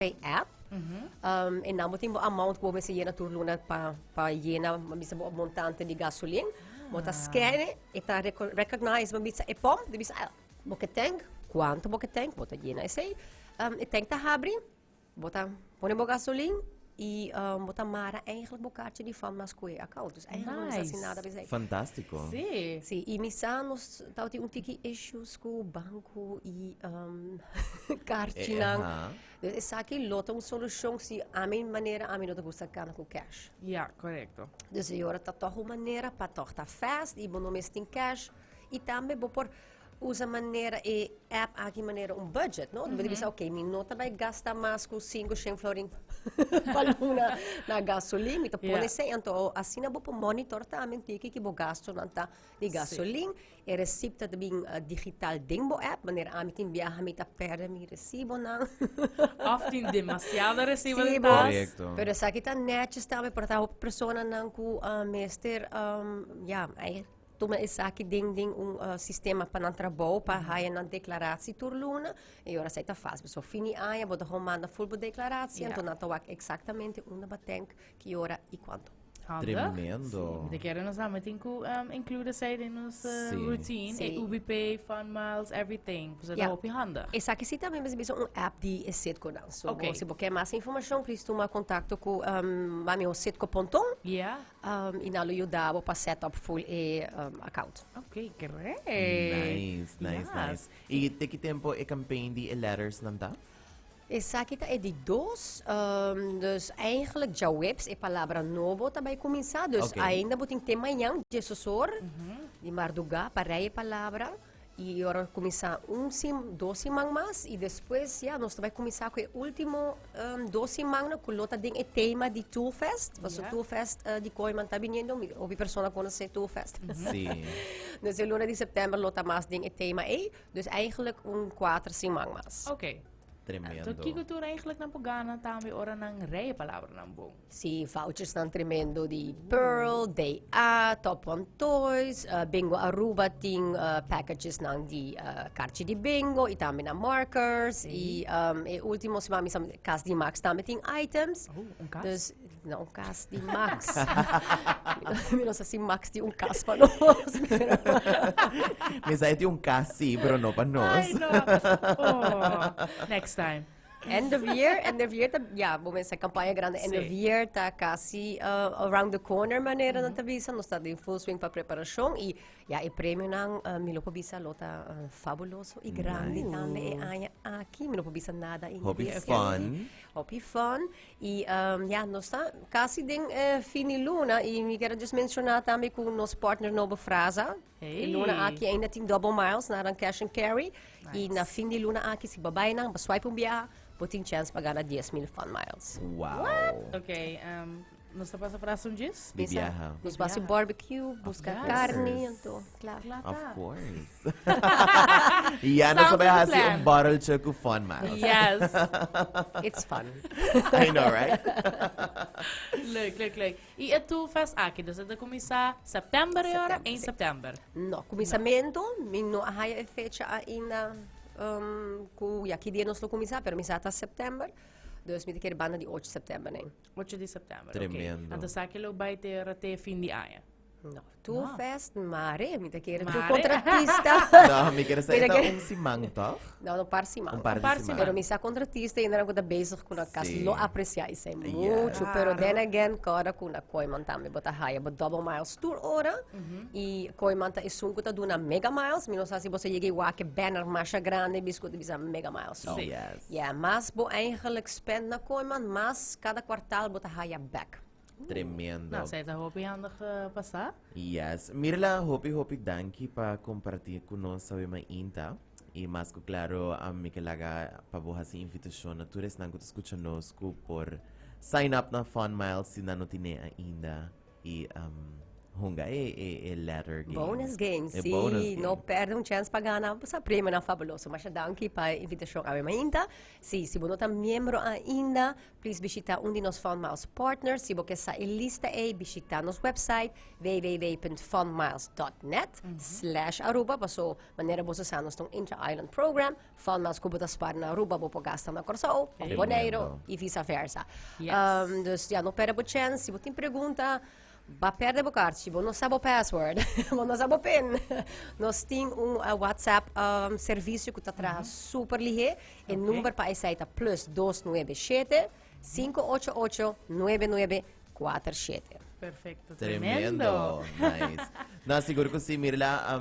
Pay app. Um, en dan bo tin bo amount ku bo mester yena tur luna pa, pa yena, bo bisa bo montante di gasolin. Bo ta scan e ta recognize bo bisa e pom, di bisa, ah, bo ke tank, kuanto bo ke tank, bo ta yena esei. Um, e tank ta habri, bo ta pone bo gasolin i um, bo ta mara eigenlijk bo kaartje di Fun mas ku e account. Dus eigenlijk no mester hasi Nice. nada besei. Fantástiko. Sí. Sí, i mi sa nos tabatin un tiki issues ku banko i um, kaartjinan. Aha. Dus esaki lo ta un solucion si ami manera ami no ta gusta cana cu cash. Ja, correcto. Dus e ora ta toch un manera pa toch ta fast y bo no mes tin cash. Y tambe bo por usa manera e app aki manera un budget, no? Bo ta bisa, ok, mi no ta bay gasta mas cu cinco shen florin pa luna na gasolin. Mi ta pone esey, anto asina bo por monitor tambe un tiki ki bo gastonan ta di gasolin. E receipt ta bin digital den bo app, manera ami tin biaha mi ta perde mi recibonan. Of tin demasiado recibo Sí, den bo. tas. Correcto. Pero esaki ta netjes tambe por ta hopi personanan ku mester ya ei tuma esaki den den un sistema pa nan trabou pa haya nan declaratie tur luna y ora esei ta fácil. So fin di aña bo ta gewoon manda full bo declaratie anto nan ta wak exactamente unda bo tank, ki ora y cuanto. Handig. Tremendo. Sí, mi ta kere nos tambe tin ku um, include esei den nos uh, Sí. routine. Sí. E UBP, Fun Miles, everything. Pues Ja. e hopi handig. Esaki sí tambe mester bisa un app di e Citgo dan. So, Ok. si bo ke mas informashon, please tuma kontakto ku um, mami o Citgo Ponton. Ja. Um, i nan lo yuda bo pa set up full e um, account. Ok, great. Nice, nice, Yes. nice. I te ki tempo e campaign di e letters nan ta? Esaki ta e di dos, dus eigenlijk djaweps e palabra nobo ta bai kuminsá. Dus ainda bo tin te mañan diesosor di mardugá pa rei e palabra i ora kuminsá un sim dos siman mas i despues ya nos ta bai kuminsá ku e último dos simannan ku lo ta den e tema di Toolfest. Pasobra Toolfest di Kooiman ta biniendo, hopi persona konosé Toolfest. Dus e luna di sèptèmber lo ta mas den e tema ei. Dus eigenlijk un kuater siman mas. Tremendo. Anto kiko tur eigenlijk nan por gana tambe ora nan rei e palabranan bon? Sí, vouchersnan tremendo di Pearl, DA, Top One Toys, Bingo Aruba tin packagesnan di karchi di bingo y tambe nan markers. Y e ultimo siman mi sa Cas di Max tambe tin items. Oh, un cas? Dus, no, un cas di Max. Mi no sa si Max tin un cas pa nos, pero. Mi sa e tin un cas sí, pero no pa nos. Ay, no. Oh, next time. End of year, end of year ta, ja, bo mester campaña grande. End of year ta casi around the corner manera nan ta bisa. Nos ta den full swing pa preparacion y ja, e premionan mi lo por bisa lo ta fabuloso y grandi tambe e aña aki. Mi no por bisa nada ainda. Hopi fun. Hopi fun. Y ja, nos ta casi den fin di luna y mi kier just menciona tambe cu nos partner nobo Fraza. E luna aki ainda tin double miles na nan cash and carry. Y na fin di luna aki si bo bay nan, bo swipe un biaha, bo tin chance pa gana 10,000 fun miles. Wow. What? Ok, um, nos ta pasa Fraza un djis? Di biaha. Nos basi barbecue, busca carne, anto, claro. Of course. Ya nos Sounds a like a hasi plan. un borreltje ku Fun Miles. Yes. It's fun. I know, right? Leuk, leuk, leuk. I e Toolfest aki, dus e ta kuminsá sèptèmber e ora? Sèptèmber, 1 sí. sèptèmber. No, kuminsamentu, mi no a haya e fecha ainda um, ku ya ki dia nos lo kuminsá, pero mi sa ta sèptèmber. Dus mi ta kere banda di 8 sèptèmber, nee. 8 di sèptèmber, oké. Tremendo. Anto sa ki lo bai te ora te fin di aña. No, Toolfest, mare, mi ta kere tur Mare. contratista. No, mi kere sa Mi ta e ta kere- un siman, toch? No, un par siman. Un par di par siman. siman. Pero mi sa contratista y nan ku ta bezig ku na kas Sí. lo aprecia esei mucho. Pero then again, kòrda ku na Kooiman tambe bo ta haya bo double miles tur ora. Y Kooiman ta esun ku ta duna mega miles. Mi no sa si boso yega i wak e banner masha grandi bis ku ta bisa mega miles. So, Sí. Yes. yeah, mas bo eigenlijk spend na Kooiman, mas kada kwartaal bo ta haya back. Tremendo. Nou, zij ta hopi handig pasá. Yes. Mirla, hopi hopi danki pa comparti cu nos awe mainta. Y mas cu claro, mi ke laga pa bo haci invitacion na tur esnan cu ta scucha nos cu por sign up na Fun Miles si nan no tine ainda. Y um, Hunga e, e, e letter game. Bonus game, E si. bonus game. No perde un chance pa gana sa premionan fabuloso. Masha danki pa e invitacion awe mainta. Si, si bo no ta miembro ainda, please bishita un di nos Fun Miles partners. Si bo ke sa e lista ei, bishita nos website www.funmiles.net slash Aruba. Paso, manera boso sa, nos ta un inter-island program. Fun Miles ku bo ta spar na Aruba, bo por gasta na Kòrsou, of Boneiru, y vice versa. Yes. Dus ja, no perde bo chance. Si bo tin pregunta, Ba perde bo karchi, bo no sa bo password, bo no sa bo pin. Nos tin un WhatsApp servicio cu ta traha super lihe. E number pa esey ta plus dos nuebe shete, cinco ocho ocho, nuebe nuebe cuater shete. Perfecto, Tremendo. tremendo. Nice. No, sigur cu si, Mirla.